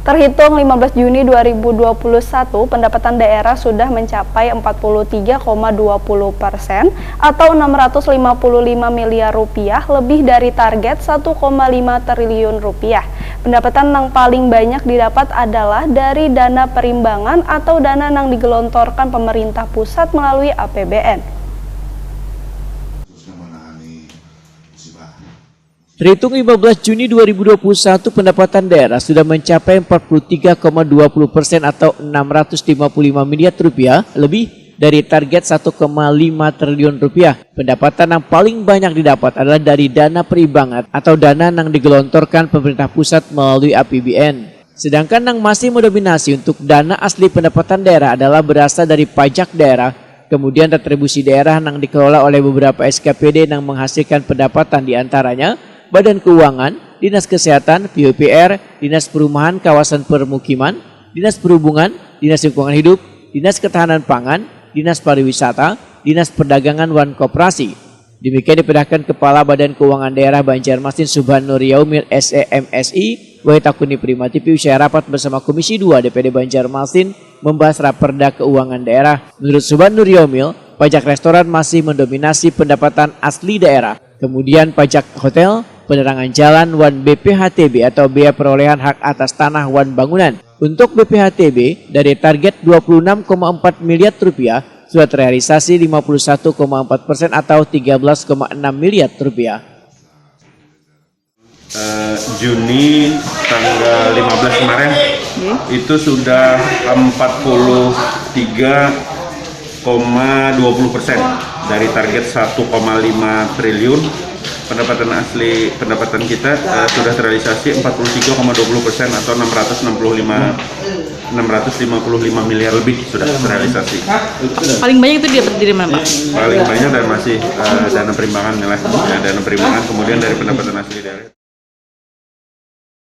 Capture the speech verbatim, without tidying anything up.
Terhitung lima belas Juni dua ribu dua puluh satu, pendapatan daerah sudah mencapai empat puluh tiga koma dua puluh persen atau enam ratus lima puluh lima miliar rupiah, lebih dari target satu koma lima triliun rupiah. Pendapatan yang paling banyak didapat adalah dari dana perimbangan atau dana yang digelontorkan pemerintah pusat melalui A P B N. Terhitung lima belas Juni dua ribu dua puluh satu, pendapatan daerah sudah mencapai empat puluh tiga koma dua puluh persen atau enam ratus lima puluh lima miliar rupiah, lebih dari target satu koma lima triliun rupiah. Pendapatan yang paling banyak didapat adalah dari dana perimbangan atau dana yang digelontorkan pemerintah pusat melalui A P B N. Sedangkan yang masih mendominasi untuk dana asli pendapatan daerah adalah berasal dari pajak daerah, kemudian retribusi daerah yang dikelola oleh beberapa S K P D yang menghasilkan pendapatan, di antaranya Badan Keuangan, Dinas Kesehatan, P U P R, Dinas Perumahan Kawasan Permukiman, Dinas Perhubungan, Dinas Lingkungan Hidup, Dinas Ketahanan Pangan, Dinas Pariwisata, Dinas Perdagangan wan Koperasi. Demikian dipedahkan Kepala Badan Keuangan Daerah Banjarmasin Subhan Nur Yaumil, S E M S I, wahid takuni Prima T V usai rapat bersama Komisi dua D P D Banjarmasin membahas Raperda Keuangan Daerah. Menurut Subhan Nur Yaumil, pajak restoran masih mendominasi pendapatan asli daerah. Kemudian pajak hotel, penerangan jalan, wan B P H T B atau biaya perolehan hak atas tanah wan bangunan. Untuk B P H T B, dari target dua puluh enam koma empat miliar rupiah, sudah terrealisasi lima puluh satu koma empat persen atau tiga belas koma enam miliar rupiah. Eh, Juni tanggal lima belas kemarin, itu sudah empat puluh tiga koma dua puluh persen dari target satu koma lima triliun. Pendapatan asli, pendapatan kita, eh, sudah terrealisasi empat puluh tiga koma dua puluh persen atau enam ratus enam puluh lima, enam ratus lima puluh lima miliar lebih sudah terrealisasi. Paling banyak itu didapat dari mana, Pak? Paling banyak dan masih, eh, dana perimbangan, ya, dana perimbangan, kemudian dari pendapatan asli daerah.